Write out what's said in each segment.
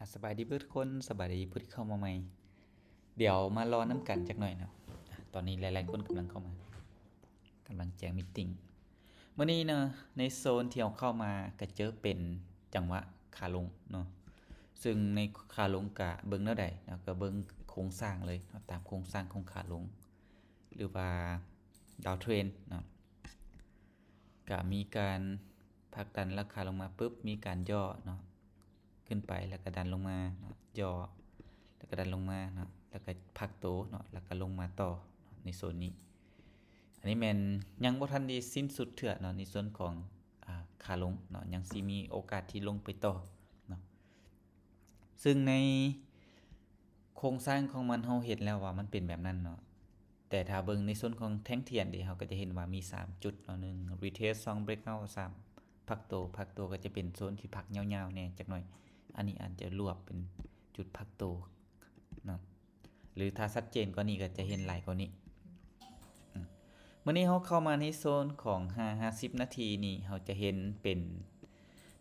ອາ ສະບາຍດີເບິດທຸກຄົນ, ສະບາຍດີຜູ້ທີ່ເຂົ້າມາໃໝ່. ດຽວມາລໍນຳກັນຈັກໜ່ອຍເນາະ. ອາ ຕອນນີ້ຫຼາຍໆຄົນກຳລັງເຂົ້າມາ, ກຳລັງແຈ້ງມີດຕິງ. ມື້ນີ້ເນາະ ໃນໂຊນທີ່ເຮົາເຂົ້າມາກະເຈີເປັນຈັງຫວະຂາລົງເນາະ, ຊຶ່ງໃນຂາລົງກະເບິ່ງແນວໃດເນາະ, ກະເບິ່ງໂຄງສ້າງເລີຍເນາະ, ຕາມໂຄງສ້າງຂອງຂາລົງ ຫຼືວ່າດາວເທຣນເນາະ. ກະມີການຜັກດັນລາຄາລົງມາປຶບ ມີການຫຍໍ້ເນາະ ຂຶ້ນໄປ ແລ້ວກະດັນລົງມາເນາະ, ຫຍໍ້ ແລ້ວກະດັນລົງມາເນາະ, ແລ້ວກະພັກໂຕເນາະ, ແລ້ວກະລົງມາຕໍ່ເນາະ ໃນໂຊນນີ້. ອັນນີ້ແມ່ນຍັງບໍ່ທັນໄດ້ສິ້ນສຸດເທື່ອເນາະ ໃນສ່ວນຂອງ ອາ ຂາລົງເນາະ, ຍັງຊິມີໂອກາດທີ່ລົງໄປຕໍ່ເນາະ. ຊຶ່ງໃນໂຄງສ້າງຂອງມັນ ເຮົາເຫັນແລ້ວວ່າມັນເປັນແບບນັ້ນເນາະ, ແຕ່ຖ້າເບິ່ງໃນສ່ວນຂອງແທ່ງທຽນເດ ເຮົາກະຈະເຫັນວ່າມີສາມຈຸດເນາະ, ໜຶ່ງ retest, ສອງ breakout, ສາມ ພັກໂຕ. ພັກໂຕກະຈະເປັນໂຊນທີ່ພັກຍາວໆແດ່ຈັກໜ້ອຍ, ອັນນີ້ອາດຈະລວບເປັນຈຸດພັກໂຕເນາະ. ຫຼືຖ້າຊັດເຈນກວ່ານີ້ກະຈະເຫັນຫຼາຍກວ່ານີ້. ອືມ ມື້ນີ້ເຮົາເຂົ້າມາໃນໂຊນຂອງຫ້າ ຫ້າສິບນາທີນີ້ ເຮົາຈະເຫັນເປັນ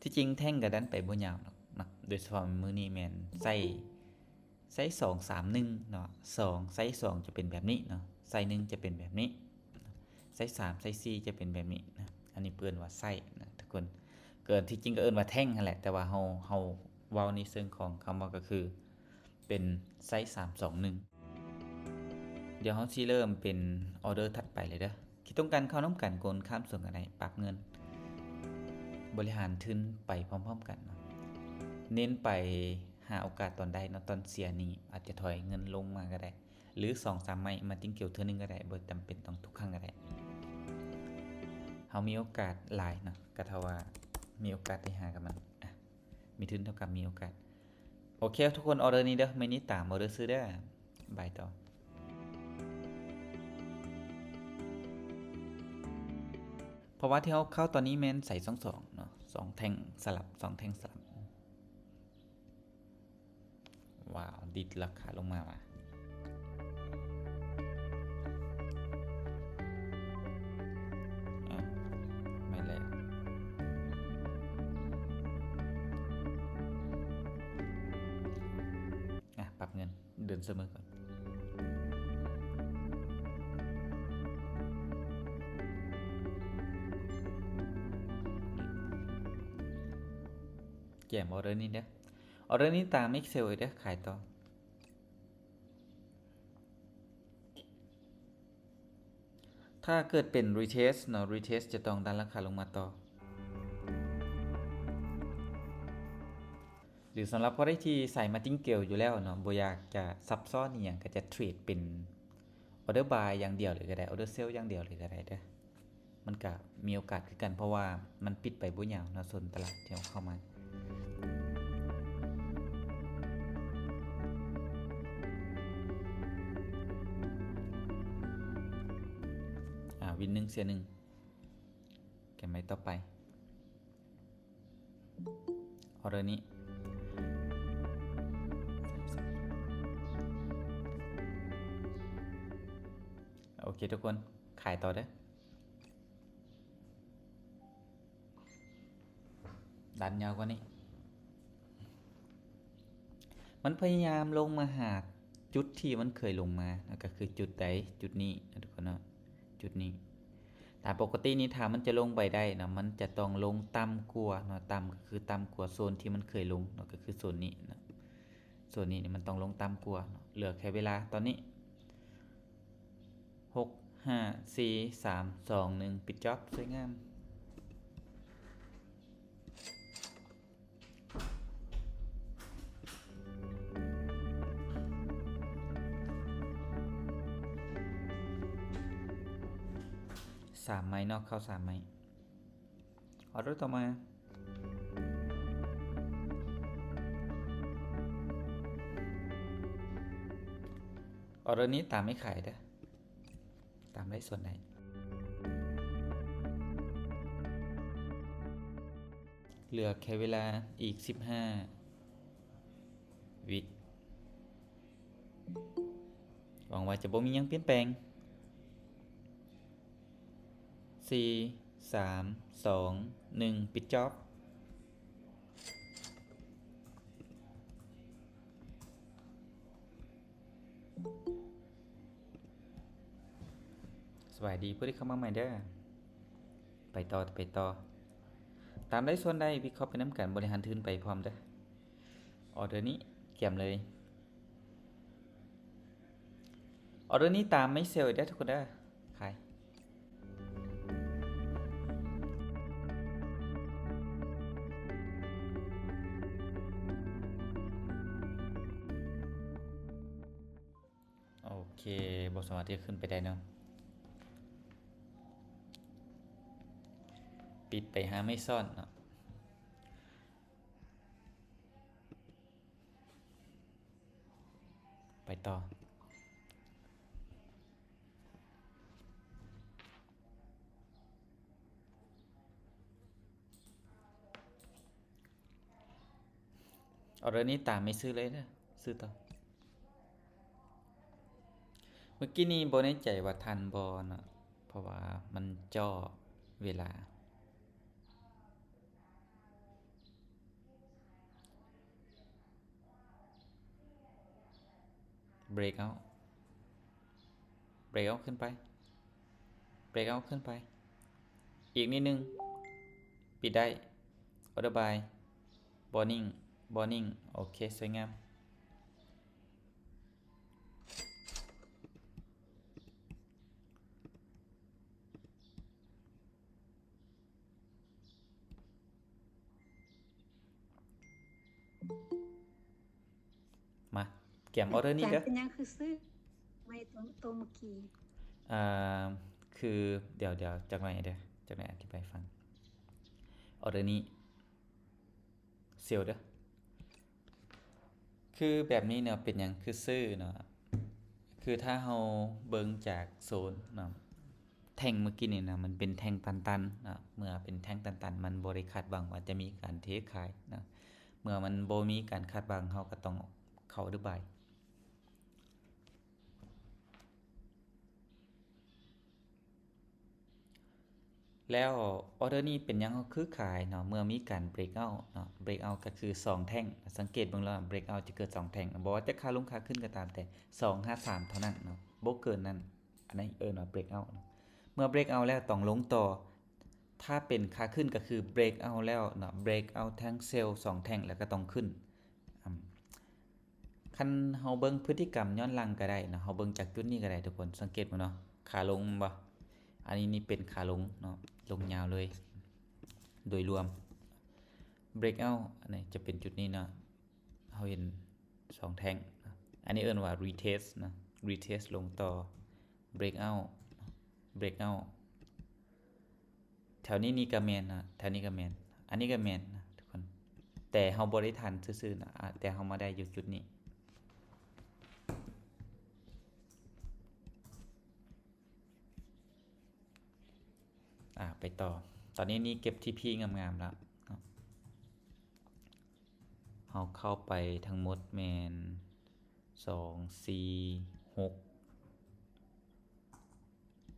ທີ່ຈິງແທ່ງກະດັນໄປບໍ່ຍາວດອກເນາະ, ໂດຍສະເພາະມື້ນີ້ແມ່ນໄຊ ໄຊສອງສາມໜຶ່ງເນາະ, ສອງ ໄຊສອງຈະເປັນແບບນີ້ເນາະ, ໄຊໜຶ່ງຈະເປັນແບບນີ້, ໄຊສາມ ໄຊສີ່ຈະເປັນແບບນີ້ນະ. ອັນນີ້ເອີ້ນວ່າໄຊນະທຸກຄົນ, ກະທີ່ຈິງກະເອີ້ນວ່າແທ່ງຫັ້ນແຫຼະ, ແຕ່ວ່າເຮົາ ເຮົາເວົ້າໃນເຊີງຂອງຄຳເວົ້າກະຄື ເປັນໄຊສາມສອງໜຶ່ງ. ດຽວເຮົາຊິເລີ່ມເປັນອໍເດີຖັດໄປເລີຍເດີ. ທີ່ຕ້ອງການເຂົ້ານຳກັນ ໂອນຂ້າມສ່ວນກະໄດ້, ປັບເງິນ, ບໍລິຫານທຶນໄປພ້ອມໆກັນເນາະ. ເນັ້ນໄປຫາໂອກາດຕອນໄດ້ເນາະ, ຕອນເສຍນີ້ອາດຈະຖອຍເງິນລົງມາກະໄດ້ ຫຼືສອງສາມໄມ້ມາຕິງກຽວເທື່ອໜຶ່ງກະໄດ້, ບໍ່ຈຳເປັນຕ້ອງທຸກຄັ້ງກະໄດ້. ເຮົາມີໂອກາດຫຼາຍເນາະ, ກະເທົ່າວ່າມີໂອກາດໄດ້ຫາກັບມັນ. ອາ ມີທຶນເທົ່າກັບມີໂອກາດ. ໂອເຄທຸກຄົນ, ອໍເດີນີ້ເດີ, ມື້ນີ້ຕາມອໍເດີຊື້ເດີ. ບາຍຕໍ່. ເພາະວ່າທີ່ເຮົາເຂົ້າຕອນນີ້ແມ່ນໄຊສອງສອງເນາະ, ສອງແທ່ງສະຫຼັບ, ສອງແທ່ງສະຫຼັບ. ວ້າວ ດິດລາຄາລົງມາວ່າ. ອາ ແມ່ນແລ້ວ. ອາ ປັບເງິນເດີນສະເໝີກ່ອນ. ແຈມອໍເດີນີ້ເດີ. ອໍເດີນີ້ຕາມ Excel ເດີ, ຂາຍຕໍ່. ຖ້າເກີດເປັນ retest ເນາະ, retest ຈະຕ້ອງດັນລາຄາລົງມາຕໍ່. ຫຼືສຳລັບຜູ້ໃດທີ່ສາຍ martingale ຢູ່ແລ້ວເນາະ, ບໍ່ຢາກຈະຊັບຊ້ອນອີ່ຫຍັງ, ກະຈະເທຣດເປັນ order buy ຢ່າງດຽວເລີຍກະໄດ້, order sell ຢ່າງດຽວເລີຍກະໄດ້ເດີ. ມັນກະມີໂອກາດຄືກັນ, ເພາະວ່າມັນປິດໄປບໍ່ຍາວເນາະ, ໂຊນຕະຫຼາດທີ່ເຮົາເຂົ້າມາ. ອາ ວິນໜຶ່ງ ເສຍໜຶ່ງ. ແກນໄມ້ຕໍ່ໄປ ອໍເດີນີ້. ໂອເຄທຸກຄົນ, ຂາຍຕໍ່ເດີ. ດັນຍາວກວ່ານີ້. ມັນພະຍາຍາມລົງມາຫາຈຸດທີ່ມັນເຄີຍລົງມາ, ແລ້ວກະຄືຈຸດໃດ? ຈຸດນີ້ນະທຸກຄົນເນາະ, ຈຸດນີ້. ຕາມປົກກະຕິນີ້ ຖ້າມັນຈະລົງໄປໄດ້ນະ, ມັນຈະຕ້ອງລົງຕ່ຳກວ່າເນາະ, ຕ່ຳກະຄືຕ່ຳກວ່າໂຊນທີ່ມັນເຄີຍລົງເນາະ, ກະຄືໂຊນນີ້ນະ, ໂຊນນີ້ມັນຕ້ອງລົງຕ່ຳກວ່າເນາະ. ເຫຼືອແຄ່ເວລາຕອນນີ້ ຫົກ ຫ້າ ສີ່ ສາມ ສອງ ໜຶ່ງ ປິດຈອບ. ສວຍງາມ. ສາມໄມ້ເນາະ, ເຂົ້າສາມໄມ້. ອໍເດີຕໍ່ມາ. ອໍເດີນີ້ຕາມໄມ້ຂາຍເດີ, ຕາມໄດ້ສ່ວນໃດ. ເຫຼືອແຄ່ເວລາອີກສິບຫ້າວິ. ຫວັງວ່າຈະບໍ່ມີຫຍັງປ່ຽນແປງ. ສີ່ ສາມ ສອງ ໜຶ່ງ ປິດຈອບ. ສະບາຍດີຜູ້ທີ່ເຂົ້າມາໃໝ່ເດີ. ໄປຕໍ່ ໄປຕໍ່. ຕາມໄດ້ສ່ວນໃດ ວິເຄາະໄປນຳກັນ, ບໍລິຫານທຶນໄປພ້ອມເດີ. ອໍເດີນີ້ກຽມເລີຍ. ອໍເດີນີ້ຕາມໄມ້ເຊວເດີທຸກຄົນເດີ. ຂາຍ. ໂອເຄ ບໍ່ສາມາດທີ່ຈະຂຶ້ນໄປໄດ້ເນາະ. ປິດໄປຫາໄມ້ຊ້ອນເນາະ. ໄປຕໍ່. ອໍເດີນີ້ຕາມໄມ້ຊື້ເລີຍເດີ. ຊື້ຕໍ່. ເມື່ອກີ້ນີ້ບໍ່ແນ່ໃຈວ່າທັນບໍ່ເນາະ ເພາະວ່າມັນເຈາະເວລາ. Breakout, breakout ຂຶ້ນໄປ, breakout ຂຶ້ນໄປ. ອີກນິດໜຶ່ງ. ປິດໄດ້. Order buy. Buying, buying. ໂອເຄ ສວຍງາມ. ມາ ກຽມອໍເດີນີ້ເດີ. ເປັນຫຍັງຄືຊື້ໄມ້ໂຕ ໂຕເມື່ອກີ້? ເອີ ຄື ດຽວ ດຽວ ຈັກໜ້ອຍເດີ ຈັກໜ້ອຍອະທິບາຍໃຫ້ຟັງ. ອໍເດີນີ້ ເຊວເດີ. ຄືແບບນີ້ເນາະ ເປັນຫຍັງຄືຊື້ເນາະ ຄືຖ້າເຮົາເບິ່ງຈາກໂຊນເນາະ ແທ່ງເມື່ອກີ້ນີ້ນະ ມັນເປັນແທ່ງຕັນໆເນາະ. ເມື່ອເປັນແທ່ງຕັນໆ ມັນບໍ່ໄດ້ຄາດຫວັງວ່າຈະມີການເທຂາຍເນາະ. ເມື່ອມັນບໍ່ມີການຄາດຫວັງ ເຮົາກໍຕ້ອງເຂົ້າ order buy. ແລ້ວອໍເດີນີ້ເປັນຫຍັງເຮົາຄືຂາຍເນາະ ເມື່ອມີການ breakout ເນາະ. Breakout ກໍຄືສອງແທ່ງ. ສັງເກດເບິ່ງແລ້ວ breakout ຈະເກີດສອງແທ່ງ ບໍ່ວ່າຈະຂາລົງຂາຂຶ້ນກໍຕາມແຕ່ ສອງຫາສາມເທົ່ານັ້ນເນາະ ບໍ່ເກີນນັ້ນ. ອັນນີ້ເອີ້ນວ່າ breakout ເນາະ. ເມື່ອ breakout ແລ້ວຕ້ອງລົງຕໍ່. ຖ້າເປັນຂາຂຶ້ນກໍຄື breakout ແລ້ວເນາະ breakout ທັງເຊວສອງແທ່ງ ແລ້ວກໍຕ້ອງຂຶ້ນ. ອາ ຄັນເຮົາເບິ່ງພຶດຕິກຳຍ້ອນຫຼັງກໍໄດ້ເນາະ ເຮົາເບິ່ງຈາກຈຸດນີ້ກໍໄດ້ທຸກຄົນ ສັງເກດເບິ່ງເນາະ ຂາລົງແມ່ນບໍ່? ອັນນີ້ນີ້ເປັນຂາລົງເນາະ ລົງຍາວເລີຍ. ໂດຍລວມ breakout ອັນນີ້ຈະເປັນຈຸດນີ້ເນາະ ເຮົາເຫັນສອງແທ່ງເນາະ. ອັນນີ້ເອີ້ນວ່າ retest ເນາະ retest ລົງຕໍ່ breakout breakout ແຖວນີ້ນີ້ກໍແມ່ນນະ ແຖວນີ້ກໍແມ່ນ ອັນນີ້ກໍແມ່ນນະທຸກຄົນ ແຕ່ເຮົາບໍ່ໄດ້ທັນຊື່ໆນະ ອາ ແຕ່ເຮົາມາໄດ້ຢູ່ຈຸດນີ້. ອາ ໄປຕໍ່ ຕອນນີ້ນີ້ເກັບ ທີ ພີ ງາມໆແລ້ວເນາະ. ເຮົາເຂົ້າໄປທັງໝົດແມ່ນ ສອງ ສີ່ ຫົກ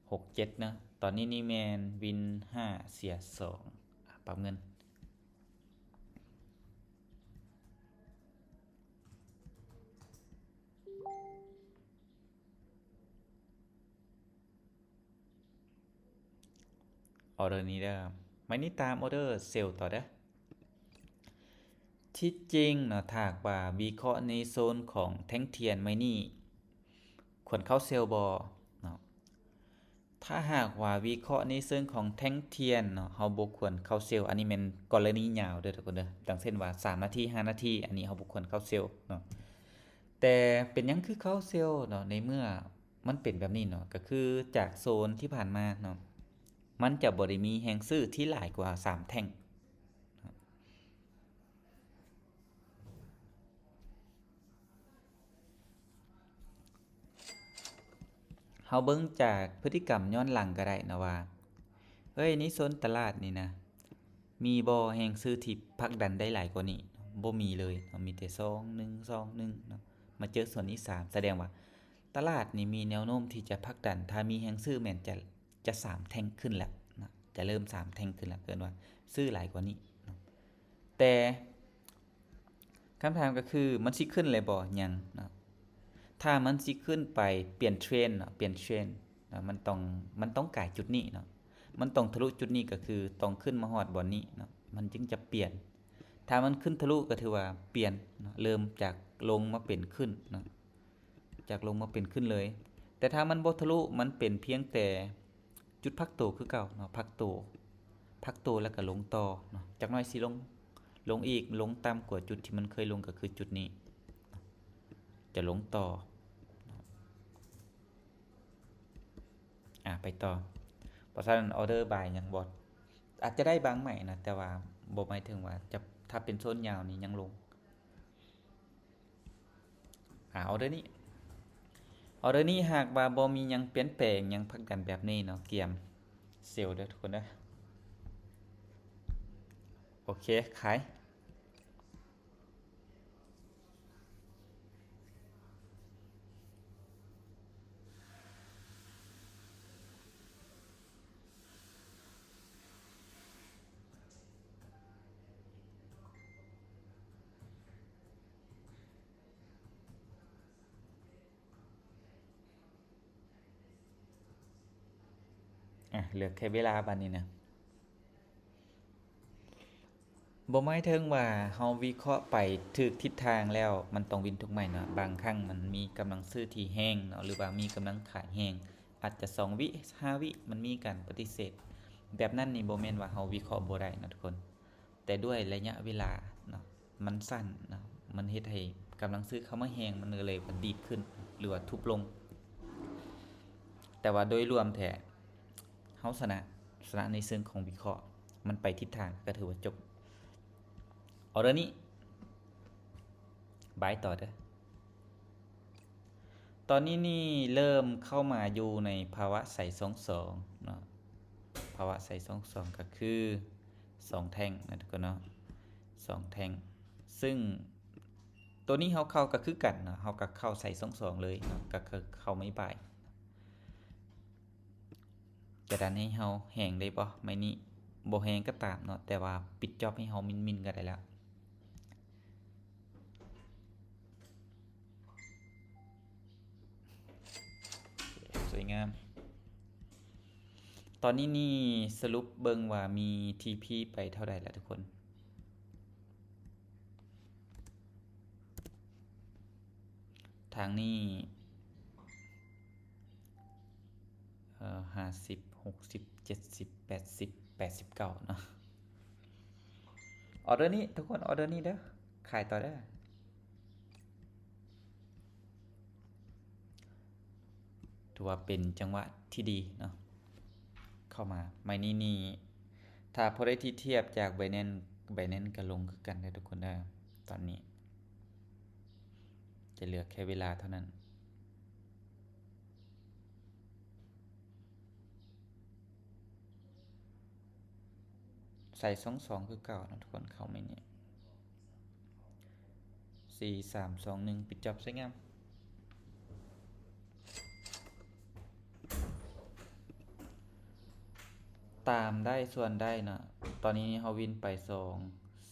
ຫົກ ເຈັດເນາະ. ຕອນນີ້ນີ້ແມ່ນວິນຫ້າເສຍສອງ ອາ ປັບເງິນ. ອໍເດີນີ້ເດີ ໄມ້ນີ້ຕາມອໍເດີເຊວຕໍ່ເດີ. ທີ່ຈິງເນາະ ຖ້າຫາກວ່າວິເຄາະໃນໂຊນຂອງແທ່ງທຽນໄມ້ນີ້ ຄວນເຂົ້າເຊວບໍ່ເນາະ? ຖ້າຫາກວ່າວິເຄາະໃນເຊີງຂອງແທ່ງທຽນເນາະ ເຮົາບໍ່ຄວນເຂົ້າເຊວ. ອັນນີ້ແມ່ນກໍລະນີຍາວເດີທຸກຄົນເດີ ດັ່ງເຊັ່ນວ່າ ສາມນາທີ ຫ້ານາທີ ອັນນີ້ເຮົາບໍ່ຄວນເຂົ້າເຊວເນາະ. ແຕ່ເປັນຫຍັງຄືເຂົ້າເຊວເນາະ ໃນເມື່ອ ມັນເປັນແບບນີ້ເນາະ ກໍຄືຈາກໂຊນທີ່ຜ່ານມາເນາະ ມັນຈະບໍ່ໄດ້ມີແຮງຊື້ທີ່ຫຼາຍກວ່າສາມແທ່ງ. ເຮົາເບິ່ງຈາກພຶດຕິກຳຍ້ອນຫຼັງກໍໄດ້ເນາະວ່າ ເອີຍ ໃນໂຊນຕະຫຼາດນີ້ນະ ມີບໍ່ແຮງຊື້ທີ່ຜັກດັນໄດ້ຫຼາຍກວ່ານີ້? ບໍ່ມີເລີຍເນາະ ມີແຕ່ສອງໜຶ່ງ ສອງໜຶ່ງເນາະ. ມາເຈີໂຊນທີສາມ ສະແດງວ່າຕະຫຼາດນີ້ມີແນວໂນ້ມທີ່ຈະຜັກດັນ ຖ້າມີແຮງຊື້ແມ່ນຈະ ຈະສາມແທ່ງຂຶ້ນແລ້ວເນາະ ຈະເລີ່ມສາມແທ່ງຂຶ້ນແລ້ວ ເອີ້ນວ່າຊື້ຫຼາຍກວ່ານີ້ເນາະ. ແຕ່ຄຳຖາມກໍຄື ມັນຊິຂຶ້ນເລີຍບໍ່? ຍັງເນາະ. ຖ້າມັນຊິຂຶ້ນໄປປ່ຽນເທຣນເນາະ ປ່ຽນເທຣນເນາະ ມັນຕ້ອງ ມັນຕ້ອງກາຍຈຸດນີ້ເນາະ ມັນຕ້ອງທະລຸຈຸດນີ້ ກໍຄືຕ້ອງຂຶ້ນມາຮອດບ່ອນນີ້ເນາະ ມັນຈຶ່ງຈະປ່ຽນ. ຖ້າມັນຂຶ້ນທະລຸກໍຖືວ່າປ່ຽນເນາະ ເລີ່ມຈາກລົງມາເປັນຂຶ້ນເນາະ ຈາກລົງມາເປັນຂຶ້ນເລີຍ. ແຕ່ຖ້າມັນບໍ່ທະລຸ ມັນເປັນພຽງແຕ່ຈຸດພັກໂຕຄືເກົ່າເນາະ ພັກໂຕ ພັກໂຕແລ້ວກໍລົງຕໍ່ເນາະ ຈັກໜ້ອຍຊິລົງ ລົງອີກ ລົງຕ່ຳກວ່າຈຸດທີ່ມັນເຄີຍລົງ ກໍຄືຈຸດນີ້ເນາະ ຈະລົງຕໍ່ເນາະ. ອາ ໄປຕໍ່. ເພາະສະນັ້ນ ອໍເດີບາຍຍັງບໍ່ ອາດຈະໄດ້ບາງໄມ້ນະ ແຕ່ວ່າບໍ່ໝາຍເຖິງວ່າຈະ ຖ້າເປັນໂຊນຍາວນີ້ຍັງລົງ. ອາ ອໍເດີນີ້ ອໍເດີນີ້ຫາກວ່າບໍ່ມີຫຍັງປ່ຽນແປງ ຍັງພັກດັນແບບນີ້ເນາະ ກຽມເຊວເດີທຸກຄົນເດີ. ໂອເຄ ຂາຍ. ອາ ເຫຼືອແຄ່ເວລາບາດນີ້ນະ. ບໍ່ໝາຍເຖິງວ່າເຮົາວິເຄາະໄປຖືກທິດທາງແລ້ວ ມັນຕ້ອງວິນທຸກໄມ້ເນາະ. ບາງຄັ້ງມັນມີກຳລັງຊື້ທີ່ແຮງເນາະ ຫຼືວ່າມີກຳລັງຂາຍແຮງ ອາດຈະສອງວິ ຫ້າວິ ມັນມີການປະຕິເສດ. ແບບນັ້ນນີ້ບໍ່ແມ່ນວ່າເຮົາວິເຄາະບໍ່ໄດ້ເນາະທຸກຄົນ. ແຕ່ດ້ວຍໄລຍະເວລາເນາະ ມັນສັ້ນເນາະ ມັນເຮັດໃຫ້ກຳລັງຊື້ເຂົ້າມາແຮງ ມັນກໍເລີຍວ່າດີດຂຶ້ນ ຫຼືວ່າທຸບລົງ. ແຕ່ວ່າໂດຍລວມແທ້ ເຮົາຊະນະ ຊະນະໃນເຊີງຂອງວິເຄາະ ມັນໄປທິດທາງ ກໍຖືວ່າຈົບ. ອໍເດີນີ້ ບາຍຕໍ່ເດີ. ຕອນນີ້ນີ້ເລີ່ມເຂົ້າມາຢູ່ໃນພາວະໄຊສອງສອງເນາະ ພາວະໄຊສອງສອງກໍຄືສອງແທ່ງນະທຸກຄົນເນາະ ສອງແທ່ງ. ຊຶ່ງໂຕນີ້ເຮົາເຂົ້າກໍຄືກັນເນາະ ເຮົາກໍເຂົ້າໄຊສອງສອງເລີຍເນາະ ກໍຄືເຂົ້າໄມ້ບາຍ. ຈະດັນໃຫ້ເຮົາແຮງໄດ້ບໍ່? ໄມ້ນີ້ບໍ່ແຮງກໍຕາມເນາະ ແຕ່ວ່າປິດຈອບໃຫ້ເຮົາມິນໆກໍໄດ້ແລ້ວ. ສວຍງາມ. ຕອນນີ້ນີ້ສະຫຼຸບເບິ່ງວ່າມີທີພີໄປເທົ່າໃດແລ້ວທຸກຄົນ. ທາງນີ້ ເອີ ຫ້າສິບ ຫົກສິບ ເຈັດສິບ ແປດສິບ ແປດສິບເກົ້າເນາະ. ອໍເດີນີ້ທຸກຄົນ ອໍເດີນີ້ເດີ ຂາຍຕໍ່ເດີ. ຖືວ່າເປັນຈັງຫວະທີ່ດີເນາະ ເຂົ້າມາ. ໄມ້ນີ້ນີ້ ຖ້າພໍໄດ້ທີ່ທຽບຈາກ Binance Binance ກໍລົງຄືກັນເດີທຸກຄົນເດີ. ຕອນນີ້ຈະເຫຼືອແຄ່ເວລາເທົ່ານັ້ນ. ໃສ່ສອງສອງຄືເກົ່າເນາະທຸກຄົນ ເຂົ້າໄມ້ນີ້. ສີ່ ສາມ ສອງ ໜຶ່ງ ປິດຈອບ ສວຍງາມ. ຕາມໄດ້ ສ່ວນໄດ້ເນາະ. ຕອນນີ້ເຮົາວິນໄປ ສອງ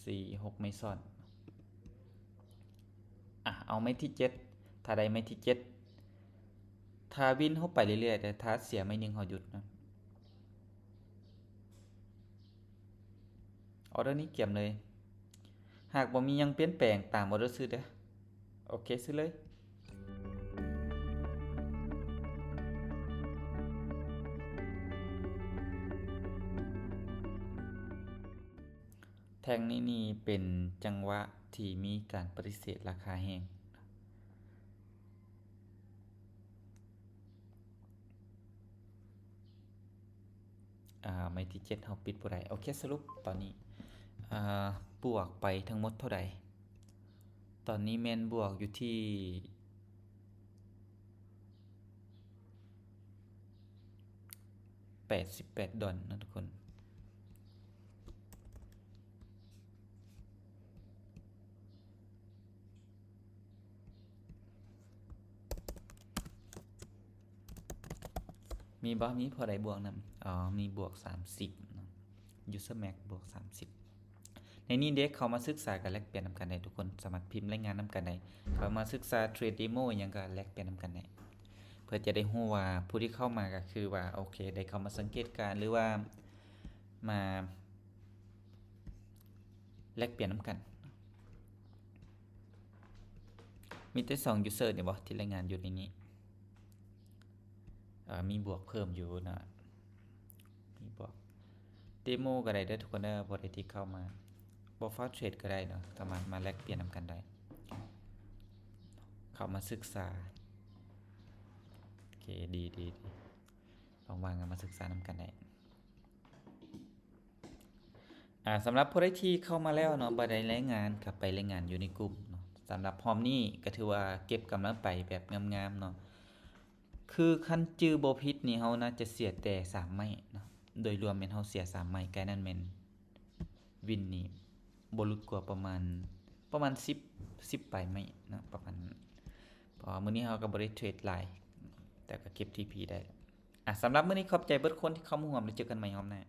ສີ່ ຫົກ ໄມ້ຊ້ອນ. ອາ ເອົາໄມ້ທີເຈັດ ຖ້າໄດ້ໄມ້ທີເຈັດ ຖ້າວິນເຮົາໄປເລື້ອຍໆ ແຕ່ຖ້າເສຍໄມ້ໜຶ່ງເຮົາຢຸດນະ. ອໍເດີນີ້ກຽມເລີຍ ຫາກບໍ່ມີຫຍັງປ່ຽນແປງຕາມອໍເດີຊື້ເດີ. ໂອເຄ ຊື້ເລີຍ. ແທ່ງນີ້ນີ້ເປັນຈັງຫວະທີ່ມີການປະຕິເສດລາຄາແຮງ. ອາ ໄມ້ທີເຈັດເຮົາປິດບໍ່ໄດ້. ໂອເຄ ສະຫຼຸບຕອນນີ້ ອາ ບວກໄປທັງໝົດເທົ່າໃດ? ຕອນນີ້ແມ່ນບວກຢູ່ທີ່ ແປດສິບແປດດອນນະທຸກຄົນ. ມີບໍ່? ມີພໍໄດ້ບວກນຳ. ອໍ ມີບວກສາມສິບເນາະ. User Max ບວກສາມສິບ. ໃນນີ້ເດ້ ເຂົ້າມາສຶກສາ ກໍແລກປ່ຽນນຳກັນໄດ້ ທຸກຄົນສາມາດພິມລາຍງານນຳກັນໄດ້ ເຂົ້າມາສຶກສາເທຣດເດໂມຫຍັງ ກໍແລກປ່ຽນນຳກັນໄດ້ ເພື່ອຈະໄດ້ຮູ້ວ່າຜູ້ທີ່ເຂົ້າມາກໍຄືວ່າ ໂອເຄ ໄດ້ເຂົ້າມາສັງເກດການ ຫຼືວ່າມາແລກປ່ຽນນຳກັນ. ມີແຕ່ສອງຢູເຊີນີ້ບໍ່ ທີ່ລາຍງານຢູ່ໃນນີ້? ເອີ ມີບວກເພີ່ມຢູ່ເນາະ ມີບວກ ເດໂມກໍໄດ້ເດີທຸກຄົນເດີ ຜູ້ໃດທີ່ເຂົ້າມາ ບໍ່ຟ້າວເທຣດກໍໄດ້ເນາະ ສາມາດມາແລກປ່ຽນນຳກັນໄດ້ ເຂົ້າມາສຶກສາ. ໂອເຄ ດີ ດີ ດີ ວ່າງໆກໍມາສຶກສານຳກັນໄດ້. ອ່າ ສຳລັບຜູ້ໃດທີ່ເຂົ້າມາແລ້ວເນາະ ບໍ່ໄດ້ລາຍງານ ກໍໄປລາຍງານຢູ່ໃນກຸ່ມເນາະ. ສຳລັບຮອບນີ້ກໍຖືວ່າເກັບກຳໄລໄປແບບງາມໆເນາະ ຄືຄັນຈື່ບໍ່ຜິດນີ້ ເຮົາໜ້າຈະເສຍແຕ່ສາມໄມ້ເນາະ ໂດຍລວມແມ່ນເຮົາເສຍສາມໄມ້ ກາຍນັ້ນແມ່ນວິນນີ້ບໍ່ຫຼຸດກວ່າປະມານ ປະມານສິບ ສິບປາຍໄມ້ເນາະ ປະມານ ເພາະວ່າມື້ນີ້ເຮົາກໍບໍ່ໄດ້ເທຣດຫຼາຍ ແຕ່ກໍເກັບທີພີໄດ້. ອ່າ ສຳລັບມື້ນີ້ຂອບໃຈເບິດຄົນທີ່ເຂົ້າມາຮ່ວມ ແລ້ວເຈີກັນໃໝ່ຮອບໜ້າ.